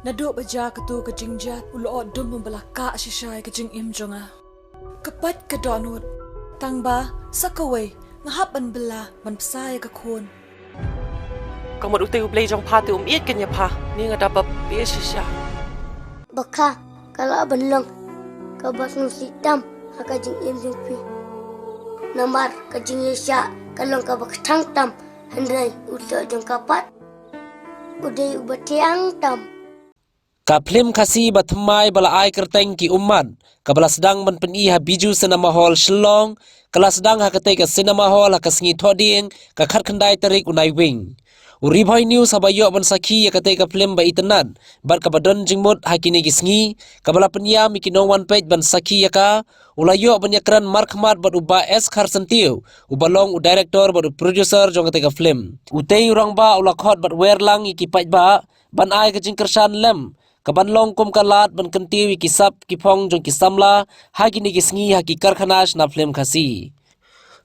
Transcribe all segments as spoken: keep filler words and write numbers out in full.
Naduh ba jia katu ka jingjia, u la ot dum ba la kah shisha ïa ka jingim jong nga. Ka pait ka dohnud, tang ba sa kawei nga hap ban bylla ban bsa ïa ka khun. Ka mut utai U Blei jong pha te um ïeit kein ïa pha, ne nga da bapli shisha. Ba ka, ka lah ban long kaba sngewsih tam ha ka jingim jong phi. Namar ka jingïaishah ka long kaba kthang tam, hynrei u soh jong ka pat u dei uba thiang tam. Ka phlim Khasi ba thymmai ba la ai kyrteng Ki Ummat, kaba la sdang ban pyni ha Bijou Cinema Hall Shillong, ka la sdang ha katei ka cinema hall ha ka sngi Thohdieng, ka khatkhyndai tarik u Naiwieng. U Ri Bhoi News haba ïoh ban sakhi ïa katei ka phlim ba itynnad bad kaba don jingmut ha kine ki sngi, kaba la pynïam ïa ki nongwan peit ban sakhi ïa ka, u la ïoh ban ïakren markhmat bad u Bah S Kharsyntiew, uba long u director bad u producer jong katei ka phlim. Utei u rangbah u la khot bad wer lang ïa ki paidbah ban ai ka jingkyrshan lem, kaban long kum ka lad ban kyntiew ïa ki sap ki phong jong ki samla ha kine ki sngi ha ki karkhana shna phlim Khasi.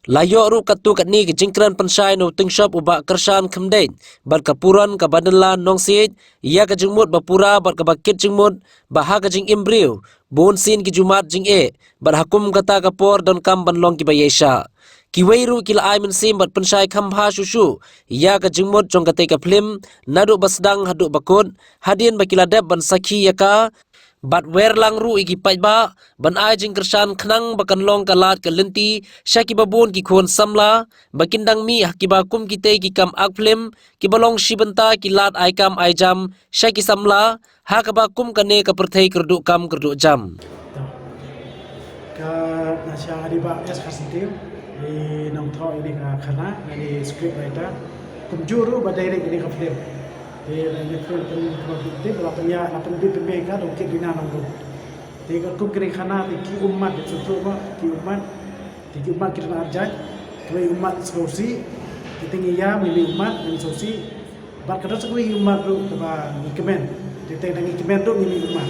La ïoh ruh katto katne ka jingkren pynshai na u tyngshop u Bah Kyrshan Khymdeit bad ka Puron ka Banla Nongsiej ïa ka jingmut ba pura bad kaba kit jingmut ba ha ka jingim briew, bunsien ki ju mad jingeh bad ha kum kata ka por donkam ban long kiba ïaishah. Kiwei ruh ki la ai mynsiem bad pynshai kham bha shuh shuh ïa ka jingmut jong katei ka phlim, naduh ba sdang haduh ba kut, hadien ba ki la dep ban sakhi ïa ka, bad wer lang ruh ïa ki paidbah ban ai jingkyrshan khnang ba kan long ka lad ka lynti sha kiba bun ki khun samla ba kin dang mih ha kiba kum kitei ki kam ak phlim, kiba long shi bynta ki lad ai kam ai jam sha ki samla ha kaba kum kane ka pyrthei kyrduh kam kyrduh jam. Ka, nga sha nga dei Bah S Kharsyntiew, i nongthoh ïa kane ka khana, nga dei script writer. Kumjuh ruh ba direct ïa kane ka film. Te la ïa film pyn, kaba pynbit, la pynïa, la pynbit pynbiang ka da u Kit Rina Nongrum. Te ka kum kane ka khana te ki ummat, te sngewthuh ba ki ummat. Te ki ummat ki dang arjai, kiwei ummat sngewsih, te ngi ïam ngi ummat ngi sngewsih. Bad ka dang sa kawei ummat ruh kaba ngi kmen. Te te ngi kmen ruh ngi ummat.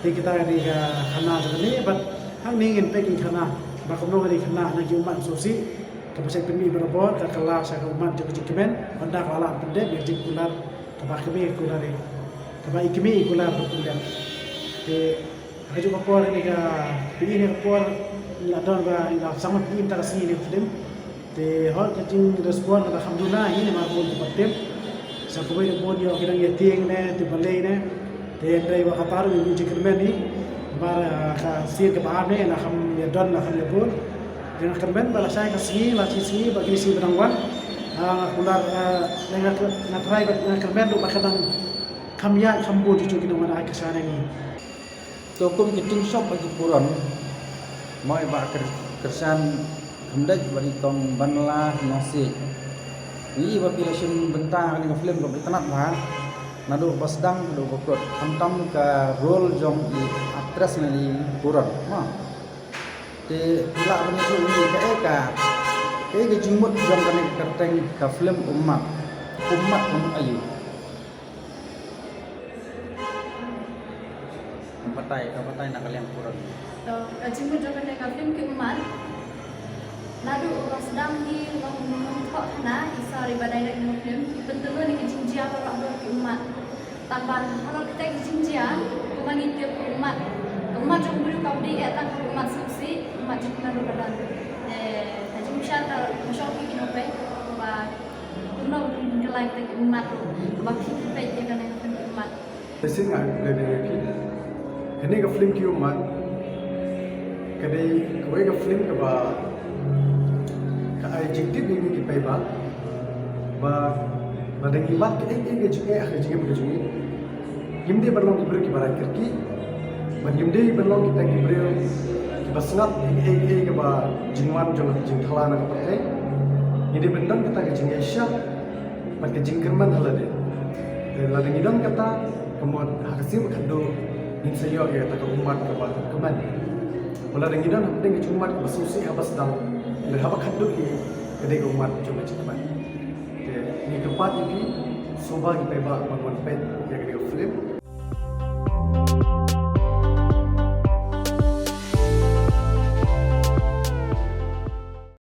Te kita ka dei ka khana jong kane bad hangne ngin peit ïa ka khana ba kumno ka dei ka khana na ki ummat sngewsih. Kaba sa pynmih barabor ka kylla sha ka ummat jong ka jingkmen. Bad da ka la pyndep ïa ka jingkular kaba kmie kular ïa. Kaba i kmie kular ba pyndep. Te Ha kajuh ka por, ine ka, phi ine ka por la don ba la sangmat phi ine ka sngi ine ka film. Te hooid ka jingrespond la kham duna hi namar bun ki ba tip. Sa kawei de bun ïoh ki dang ïa tieng ne, te balei ne. Te hynrei ba kata ruh ngi ju kyrmen hi. Namar, ah, ka sien kaba ar ne la kham ïa don la kham ïa bun. Te nga kyrmen ba lashai ka sngi, la shi sngi ba kine sngi ba dang wan. Ah, nga kular, ah, nga, nga try ba nga kyrmen ruh ba ka dang kham ïaid kham bun juh juh ki nongwan ai kyrshan ïa ngi. To kum ki tyngshop bad ki puron, mo i Bah Kyr-, Kyrshan Khymdeit bad i Tong Banla Nongsiej. Ngi i ba phi la shim bynta ha kane ka film kaba itynnad bha. Naduh ba sdang haduh ba kut. Khamtam ka role jong i actress ne i puron. Mo. Te phi lah ban ïathuh ïa ngi kaei ka, kaei ka jingmut jong kane ka kyrteng ka film Ummat. Ummat ka mut aïu? Batai, ka batai na ka liang puron. To, ka jingmut jong kane ka film Ki Ummat. Naduh ba sdang hi u nongthoh khana, i sir ba direct ïa ka film, i pyntylun ïa ka jingjia baroh ki ummat. Tang ba halor kata ka jingjia, kumba ngi tip ka ummat. Ka ummat jong u briew kam dei eh tang ka ummat sngewsih, ka ummat jong u briew ka dang. Eh, ka jingbishar ka shong ki nongpeit, ba kumno ba kin kylla ïa ka ummat, ba ki peit ïa kane ka film Ki Ummat. Te shisien nga ai khublei ïa phi. Kane ka film Ki Ummat ka dei kawei ka film kaba ka ai jingtip ïa ngi ki paidbah ba lada ngi mad kaei kaei ka jingeh ha ka jingim ka jong ngi, ngim dei ban long ki briew kiba rai kyrkieh, bad ngim dei ban long kita ki briew kiba sngap ïa kaei kaei kaba jingwan jong ka jingthala na ka pyrthei. Ngi dei ban don kita ka jingïaishah bad ka jingkyrmen ha lade. Te lada ngi don kata, ka mut ha ka sngi ba khatduh ngin sa ïoh ïa kata ka ummat kaba kmen. Bad lada ngi don hapdeng ka jingummat kaba sngewsih haba sdang, hynrei haba khatduh hi ka dei ka ummat jong ka jingkmen. Te ngi kyrpad ïa phi, sngewbha ïa phi ba wan peit ïa kane ka film.